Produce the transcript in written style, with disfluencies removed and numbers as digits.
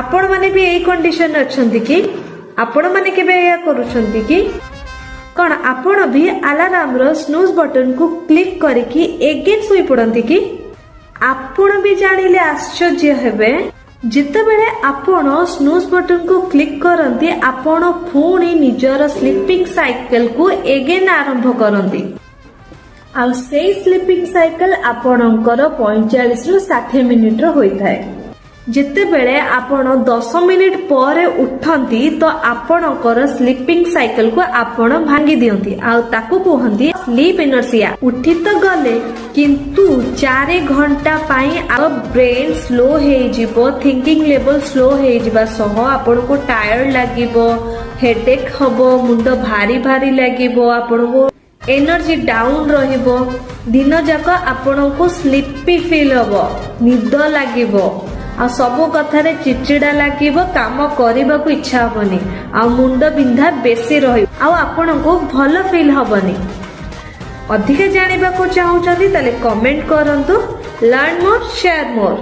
ଆପଣମାନେ ବି ଏଇ କଣ୍ଡିସନରେ ଅଛନ୍ତି କି? ଆପଣମାନେ କେବେ ଏହା କରୁଛନ୍ତି କି? କଣ ଆପଣ ବି ଆଲାରାମର ସ୍ନୁଜ୍ ବଟନକୁ କ୍ଲିକ୍ କରିକି ଏଗେନ୍ ଶୋଇପଡନ୍ତି କି? ଆପଣ ବି ଜାଣିଲେ ଆଶ୍ଚର୍ଯ୍ୟ ହେବେ, ଯେତେବେଳେ ଆପଣ ସ୍ନୁଜ୍ ବଟନକୁ କ୍ଲିକ୍ କରନ୍ତି, ଆପଣ ପୁଣି ନିଜର ସ୍ଲିପିଂ ସାଇକେଲକୁ ଏଗେନ୍ ଆରମ୍ଭ କରନ୍ତି। ଆଉ ସେଇ ସ୍ଲିପିଂ ସାଇକେଲ ଆପଣଙ୍କର 45ରୁ 60 ମିନିଟର ହୋଇଥାଏ। ଯେତେବେଳେ ଆପଣ 10 ମିନିଟ ପରେ ଉଠନ୍ତି, ତ ଆପଣଙ୍କର ସ୍ଲିପିଂ ସାଇକେଲକୁ ଆପଣ ଭାଙ୍ଗି ଦିଅନ୍ତି ଆଉ ତାକୁ କୁହନ୍ତି ସ୍ଲିପ୍ ଇନର୍ସିଆ। ଉଠି ତ ଗଲେ, କିନ୍ତୁ 4 ଘଣ୍ଟା ପାଇଁ ଆଉ ବ୍ରେନ୍ ସ୍ଲୋ ହେଇଯିବ। ଥିଙ୍କିଂ ଲେଭଲ ସ୍ଲୋ ହେଇଯିବା ସହ ଆପଣଙ୍କୁ ଟାୟାର୍ଡ ଲାଗିବ, ହେଡେକ୍ ହବ, ମୁଣ୍ଡ ଭାରି ଭାରି ଲାଗିବ, ଆପଣଙ୍କୁ ଏନର୍ଜି ଡାଉନ ରହିବ। ଦିନ ଯାକ ଆପଣଙ୍କୁ ସ୍ଲିପି ଫିଲ୍ ହବ, ନିଦ ଲାଗିବ ଆଉ ସବୁ କଥାରେ ଚିଡ଼ଚିଡ଼ା ଲାଗିବ, କାମ କରିବାକୁ ଇଚ୍ଛା ହବନି ଆଉ ମୁଣ୍ଡ ବିନ୍ଧା ବେଶୀ ରହିବ ଆଉ ଆପଣଙ୍କୁ ଭଲ ଫିଲ୍ ହବନି। ଅଧିକା ଜାଣିବାକୁ ଚାହୁଁଛନ୍ତି, ତାହେଲେ କମେଣ୍ଟ କରନ୍ତୁ। Learn more, share more.